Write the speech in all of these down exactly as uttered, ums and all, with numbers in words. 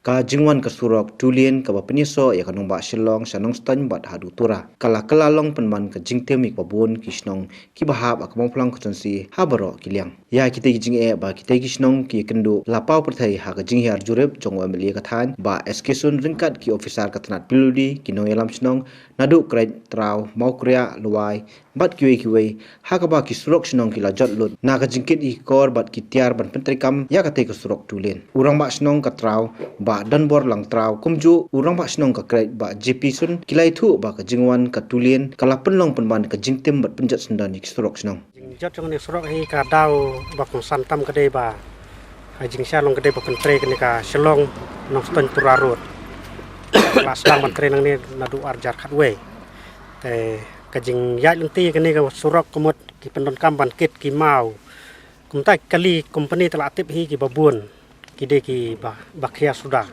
Ka jingwan ka surok two lane kaba pynïasoh ïa ka nongbah Shillong sha Nongstoiñ bad haduh Tura ka la kylla long pynban ka jingtim ïa kiba bun ki shnong kiba hap ha ka Mawphlang constituency ha baroh ki liang. Ïa kitei ki jingeh ba kitei ki shnong ki ïakynduh la paw pyrthei ha ka jinghiar jurip jong u M L A ka thaiñ Bah S K Syiem ryngkat ki officer ka tnat P W D, ki nongïalam shnong naduh Krait, Traw, Mawkriah, Lawai bad kiwei kiwei, ha kaba ki surok shnong ki la jot lut na ka jingkit ïa ki kor bad ki tiar ban pyntreikam ïa katei ka surok two lane. U rangbah shnong ka Traw Bah Donbor Langtraw kumjuh u rangbah shnong ka Krait Bah J P Syiem ki la ïathuh ba ka jingwan ka two lane ka la pynlong pynban ka jingtim bad pynjot syndon ïa ki surok shnong. Jingjot jong kane ka surok hi ka daw ba kongsan tam ka dei ba ka jingshah long ka dei ba pyntrei kane ka Shillong Nongstoiñ Tura Road. La sdang ban trei nangne naduh ar hajar khatwei. Te ka jingïaid lynti kane ka surok ka mut ki pyndonkam ban kit ki maw. Kumta ki kali company te la tip hi kiba bun, ki dei kiba, ba khia suda.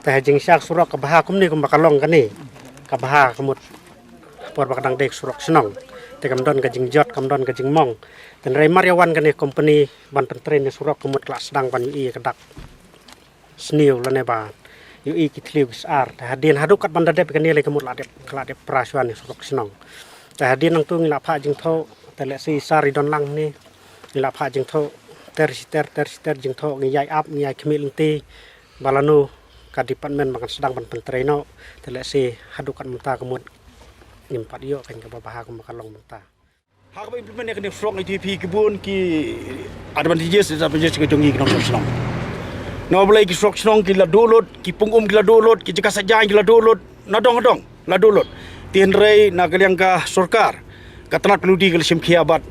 Te ha jingshah surok ka bha kumne kumba ka long kane, ka bha ka mut por ba ka dang dei ka surok shnong. Te kam don ka jingjot, kam don ka jingmong. Te hynrei mar ïa wan kane company ban pyntrei ne surok ka mut ka la sdang ban ïohi ka dak sniew lane ba ïohi ki thliew ki sar. Te hadien haduh katba da dep kane lei ka mut la dep, ka la dep pra shuwa ne surok shnong. Te hadien nangtu ngi la phah jingthoh, te lehse sar i don lang ne, ngi la phah jingthoh ter shi ter, ter shi ter jingthoh, ngi ïai ap, ngi ïai khmih lynti ba lano ka department ba kan sdang ban pyntrei noh. Te lehse haduh kat mynta ka mut ngim pat ïoh kan kaba bha kumba ka long mynta. Ha kaba implement ïa kane ka surok nga ïathuh ïa phi ki bun ki advantages, disadvantages ka jong ngi ki nongshong shnong. Namar balei ki surok shnong ki la duh lut, ki pung um ki la duh lut, ki jaka saitjaiñ ki la duh lut, na dong na dong la duh lut. Te hynrei na ka liang ka sorkar, ka tnat P W D ka la shim khia bad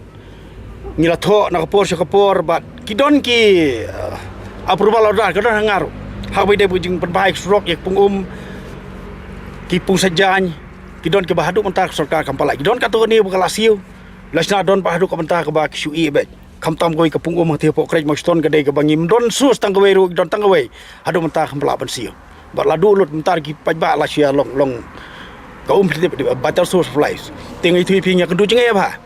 ngi la thoh na ka por sha ka por bad ki don ki, eh, approval order ka don ha nga ruh. Ha kaba ïadei bad ka jingpynbha ïa ka surok, ïa ka pung um, ki pung saitjaiñ, ki don kiba haduh mynta ka sorkar kam pat lait. Ki don katto katne ba ka la siew. La shna don pat haduh ka bynta kaba ki shu ïeh beit. Khamtam kawei ka pung um hangtei hapoh Krait Mawstone ka dei kaba ngim don source tang kawei ruh, don tang kawei. Haduh mynta kam pat lah ban siew. Bad la duh lut mynta ki paidbah la shu ïa long, long ka um phi tip, vital source of life. Te nga ïathuh ïa phi nga kyntu jingeh bha.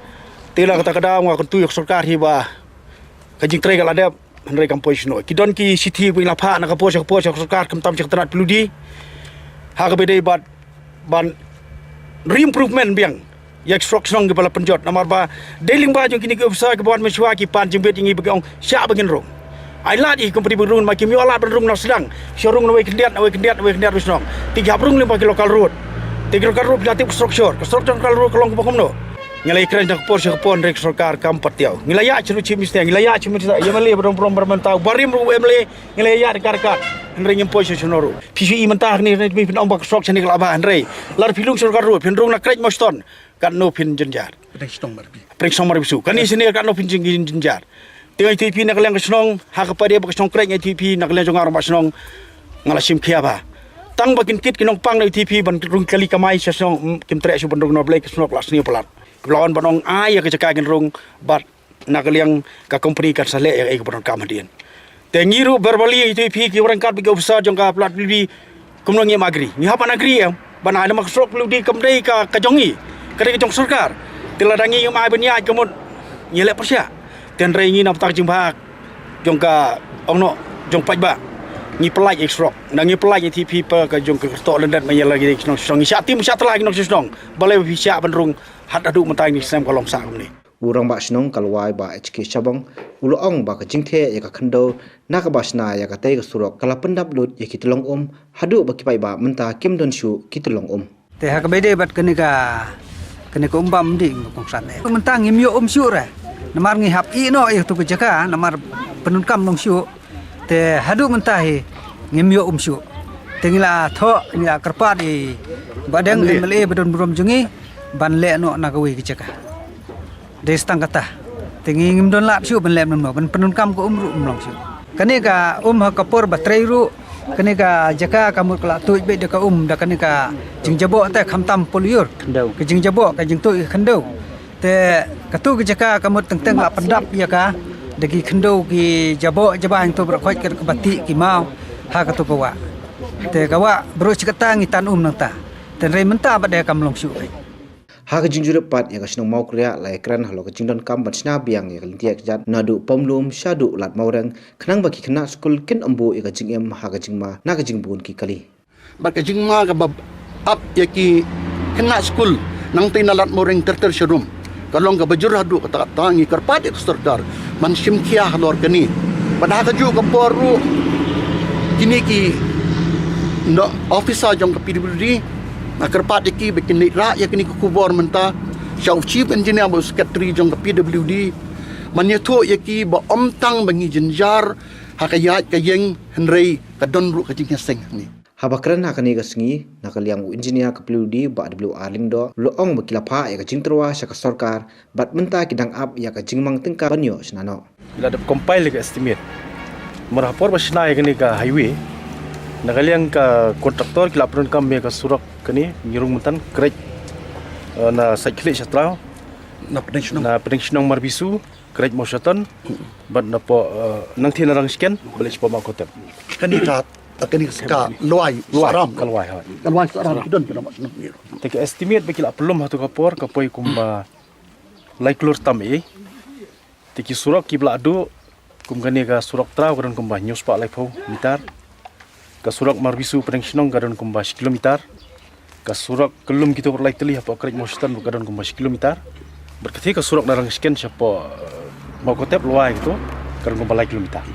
Te la kata ka daw nga kyntu ïa ka sorkar hi ba ka jingtrei ka la dep. Hynrei kam poi shano. Ki don ki shithi ba ngi la phah na ka por sha ka por sha ka sorkar khamtam sha ka tnat P W D. Ha kaba ïadei bad ban re-improvement biang ïa ki surok shnong kiba la pynjot. Namar ba dei lyngba jong kine ki officer kiba wan mynshuwa ki pan jingbit ïa ngi ba ki ong shah ba ngin rung. Ai lad ïa ki company ba rung, ma kim ïoh lad ban rung na sdang. Shu rung nawei khyndiat, nawei khyndiat, nawei khyndiat ruh shnong. Te ki hap rung lyngba ki local road. Te ki local road phi la tip ka surok shor. Ka surok jong ka local road ka long kaba kumno. Ngi la ïakren na ka por sha ka por hynrei ka sorkar kam pat thiaw. Ngi la ïaid sha u Chief Minister, ngi la ïaid sha u Minister, ïa M L A ba don burom ba don bynta, barim ruh u M L A, ngi la ïaid na ka rkar. Hynrei ngim poi sha shano ruh. Phi shu i mynta hangne, hangne phin ong ba ka surok shane ka la bha hynrei lada phi rung sha ka local road, phin rung na Krait Mawstone, katno phin jynjar. Pyrshang mar bisu. Kane shane katno phin jyn-, jynjar. Te nga ïathuh ïa phi na ka liang ka shnong, ha kaba ïadei bad ka shnong Krait nga ïathuh ïa phi na ka liang jong nga rangbah shnong, nga la shim khia bha. Tang ba kin kit ki nongpang nga ïathuh ïa phi ban rung kali kamai sha shnong, mm, kim treh shuh ban rung namar balei ka shnong la sniew palat. Ki la wan ban ong ai ïa ka jaka kin rung bad na ka liang ka company kan sa leh ïa kaei kaba donkam hadien. Te ngi ruh verbally ïathuh ïa phi ki ryngkat bad ki officer jong ka plat P W D kumno ngim agree. Ngi hap ban agree em. Ban ai namar ka surok P W D kam dei ka, ka jong ngi. Ka dei ka jong sorkar. Te lada ngi ngim ai ban ïaid ka mut ngi leh pyrshah. Te hynrei ngi na ka bynta ka jingbha jong ka ong noh jong paidbah. Ngi pyllait ïa ka surok. Na ngi pyllait ïathuh ïa phi pat ka jong ka kyrteng lyndet ma ïa la ki nongshong shnong. Ngi shah tim shah tla ki nongshong shnong. Balei ba phi shah ban rung hat haduh mynta ngi snem ka long sah kumne. U rangbah shnong ka Lawai Bah H K Shabong u la ong ba ka jingtheh ïa ka khyndew na kaba shna ïa katei ka surok ka la pyndap lut ïa ki tyllong um haduh ba ki paidbah mynta kim don shuh ki tyllong um. Te ha kaba ïadei bad kane ka, kane ka um bam dih nga kongsan eh. Mynta ngim ïoh um shuh re. Namar ngi hap ïeh noh ïa katu ka jaka namar pyndonkam long shuh. Te haduh mynta hi ngim ïoh um shuh. Te ngi la thoh, ngi la kyrpad ïa i Bah Deng M L A, M L A ba don burom jong ngi ban leh noh na kawei ka jaka. Dei tang kata. Te ngi ngim don lad shuh ban leh mynno, ban pyndonkam ka um ruh um long shuh. Kane ka um ha ka por ba trei ruh, kane ka jaka ka mut ka la tuid beit da ka um, da kane ka jingjaboh te khamtam pulur. Khyndew. Ka jingjaboh, ka jingtuid ka khyndew. Te katu ka jaka ka mut teng teng la pyndap ïa ka da ki khyndew ki jaboh jabañ tu baroh khoit ka, kaba tih ki maw ha katu ka wah. Te ka wah baroh shi katta ngi tan um nangta. Te hynrei mynta ba dei kam long shuh beit. Ha ka jingjurip pat ïa ka shnong Mawkriah la ïakren halor ka jingdonkam ban shna biang ïa ka lynti ïaid kjat naduh Pamlum shaduh Lad Mawreng, khnang ba ki khynnah skul kin ym buh ïa ka jingim ha ka jingma na ka jingbun ki kali. Bad ka jingma kaba ap ïa ki khynnah skul nangtei na Lad Mawreng ter ter sharum ka long kaba jur haduh katta katta. Ngi kyrpad ïa ka sorkar ban shim khia halor kane. Bad ha kajuh ka por ruh kine ki, no, officer jong ka P W D, nga kyrpad ïa ki ba kin leit rah ïa kane ka khubor mynta sha u chief engineer bad u secretary jong ka P W D, ban ïathuh ïa ki ba ym tang ba ngi jynjar ha ka ïaid ka ïeng, hynrei ka don ruh ka jingïaseng hangne. Haba kren ha kane ka sngi na ka liang u engineer ka P W D, Bah W R Lyngdoh, u la ong ba ki la phah ïa ka jingtyrwa sha ka sorkar bad mynta ki dang ap ïa ka jingmang tyngka ban ïoh shna noh. Ki la dep compile ïa ka estimate. Namar ha por ba shna ïa kane ka highway, na ka liang ka contractor ki la pyndonkam ïa ka surok kane, Nyiurung Myntan, Krek, eh, na Saitkhlieh Shatraw, na Pdeng Shnong, na Pdeng Shnong Marbisu, Krek Mawshatan, bad na poh, eh, nangthie na Rangshken ba leit shapoh Mawkotep. Kane ka, kane ka Lwai, Lwai Saram. Ka Lwai, ha. Ka Lwai Saram, ki don, ki don, ki don. Te ka estimate ba ki la pynlum ha tu ka por ka poi kumba lai klur tam ei. Te ki surok kiba la duh, kum kane ka surok Traw ka don kumba hynñiew spah laiphew meter. Ka surok Marbisu Pdeng Shnong ka don kumba shi kilometer. Ka surok kyllum kito ki lai tylli hapoh Krek Mawshatan ka don kumba shi kilometer. Bad kata ka surok na Rangshken shapoh, eh, Mawkotep Lwai kito ka don kumba lai kilometer.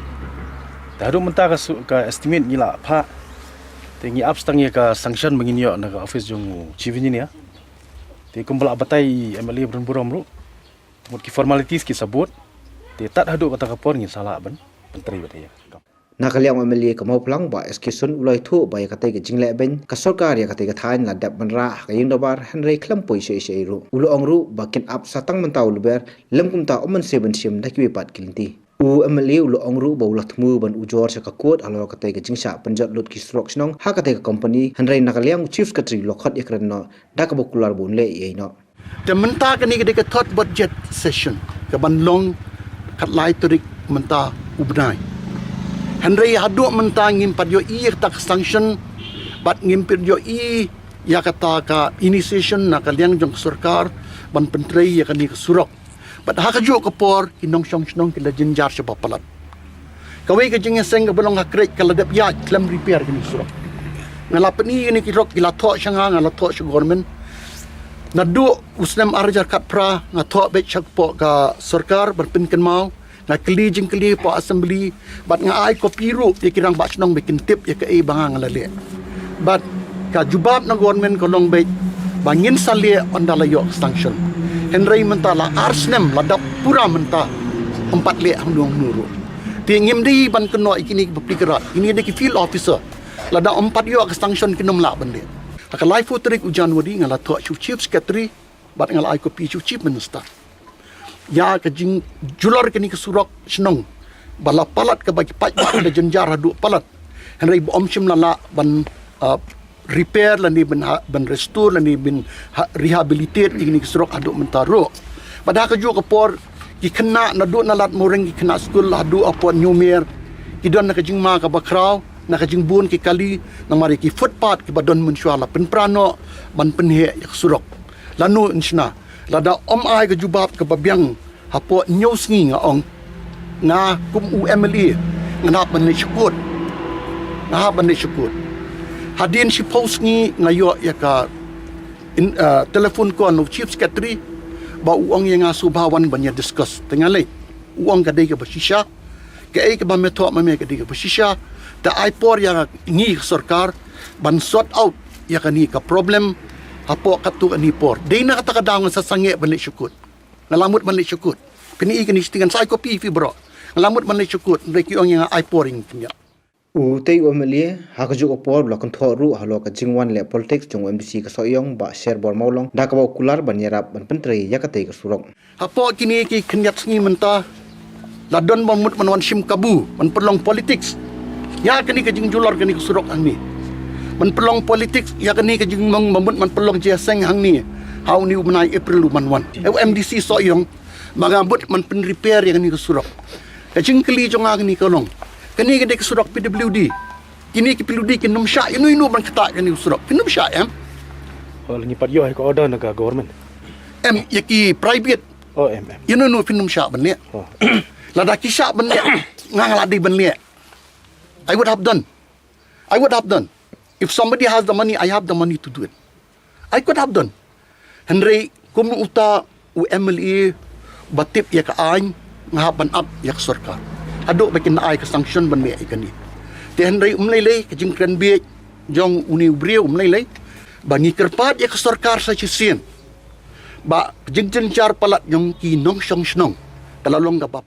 Te haduh mynta ka su-, ka estimate ngi la phah. Te ngi ap tang ïa ka sanction ba ngin ïoh na ka office jong u chief engineer. Te kumba la batai i M L A ba don burom ruh, mut ki formalities ki sa bud. Te tad haduh kata ka por ngin sa lah ban, ban trei bad ïa. Na ka liang u M L A ka Mawphlang, Bah S K Syiem, u la ïathuh ba ïa katei ka jingleh beiñ ka sorkar ïa katei ka thaiñ la dep ban rah ha ka ïing dorbar, hynrei khlem poi shaei shaei ruh. U la ong ruh ba kin ap sa tang mynta u lber, lym kumta ym mynsiem ban shim da kiwei pat ki lynti. U M L A u la ong ruh ba u la thmu ban ujor sha ka court halor katei ka jingshah pynjot lut ki surok shnong ha katei ka company, hynrei na ka liang u chief secretary u la khot ïakren noh da kaba kular ba un leh ei ei noh. Te mynta kane ka dei ka third budget session kaban long khat lai tarik mynta u bnai. Hynrei haduh mynta ngim pat ïohi ïa kata ka sanction bad ngim pat ïohi ïa kata ka initiation na ka liang jong ka sorkar ban pyntrei ïa kane ka surok. Bad ha kajuh ka por ki nongshong shnong ki la jynjar shaba palat. Kawei ka jingïaseng kaba long ha Krek ka la dep ïaid khlem repair kane ka surok. Nga la pyni kane ki surok, ki la thoh sha nga, nga la thoh sha government. Naduh u snem ar hajar khatphra nga thoh beit shapoh ka sorkar ban pynkynmaw, nga kylli jingkylli hapoh assembly, bad nga ai kopi ruh ïa ki rangbah shnong ba kin tip ïa kaei ba nga nga la leh. Bad ka jubab na government ka long beit ba ngin sa leh ynda la ïoh sanction. Hynrei mynta la ar snem la dap pura mynta ym pat leh hangno hangno ruh. Te ngim dei ban kynnoh ïa kine ki bapli ki rat, kine dei ki field officer. Lada ym pat ïoh ka sanction kin ym lah ban leh. Ha ka laiphew tarik u January nga la thoh sha u chief secretary bad nga la ai kopi sha u chief minister ïa ka jingjulor kane ka surok shnong ba la palat, kaba ki paidbah ki la jynjar haduh palat. Hynrei ba ym shym la lah ban, ah, repair lane ban ha-, ban restore lane ban ha-, rehabilitate ïa kane ka surok haduh mynta ruh. Bad ha kajuh ka por ki khynnah naduh na Lad Mawreng, ki khynnah skul haduh hapoh Newmere, ki don na ka jingma kaba khraw, na ka jingbun ki kali, namar ïa ki footpath kiba don mynshuwa la pynpra noh ban pynheh ïa ka surok. Lano yn shna? Lada ym ai ka jubab kaba biang hapoh hynñiew sngi, nga ong, nga kum u M L A ngan hap ban leit sha court. Nga hap ban leit sha court. Hadien shiphew sngi nga ïoh ïa ka in, uh, telephone call na u chief secretary ba u ong ïa nga sngewbha wan ban ïa discuss. Te nga leit. U ong ka dei kaba shisha. Kaei kaba me thoh ma me ka dei kaba shisha. Te ai por ïa ngi ka sorkar ban sort out ïa kane ka problem hapoh katto katne por. Dei na kata ka daw nga sa sangeh ban leit sha court. Nga la mut ban leit sha court. Phin ïohi kane shi tngen, sa ai kopi ïa phi baroh. Nga la mut ban leit sha court, hynrei ki ong ïa nga ai por ïa ngi khyndiat. Utei u M L A ha kajuh ka por u la kynthoh ruh halor ka jingwan leh politics jong u M D C ka Sohiong, Bah Sherbor Mawlong, da kaba u kular ban ïarap ban pyntrei ïa katei ka surok. Hapoh kine ki khyndiat sngi mynta la don ba mut ban wan shim kabu, ban pynlong politics ïa kane ka jingjulor kane ka surok hangne. Ban pynlong politics ïa kane ka jingmong ba mut ban pynlong jingïaseng hangne ha une u bnai April u ban wan. U M D C Sohiong ba nga mut ban pynrepair ïa kane ka surok. Ka jingkylli jong nga kane ka long, kane ka dei ka surok P W D. Kine ki P W D kin ym shah ïano ïano ban ktah ïa kane ka surok. Kin ym shah, em? Hooid, ngi pat ïoh hi ka order na ka government. Em, ïa ki private. Oh, em, em. Ïa no no phin ym shah ban leh. Oh. Lada ki shah ban leh, nga nga la dei ban leh. I would have done. I would have done. If somebody has the money, I have the money to do it. I could have done. Hynrei kum uta u M L A ba tip ïa ka aiñ, nga hap ban ap ïa ka sorkar. Haduh ba kin ai ka sanction ban leh ïa kane. Te hynrei um lei lei ka jingkren bieit jong une u briew um lei lei. Ba ngi kyrpad ïa ka sorkar sa shisien. Ba ka jingjynjar palat jong ki nongshong shnong ka la long kaba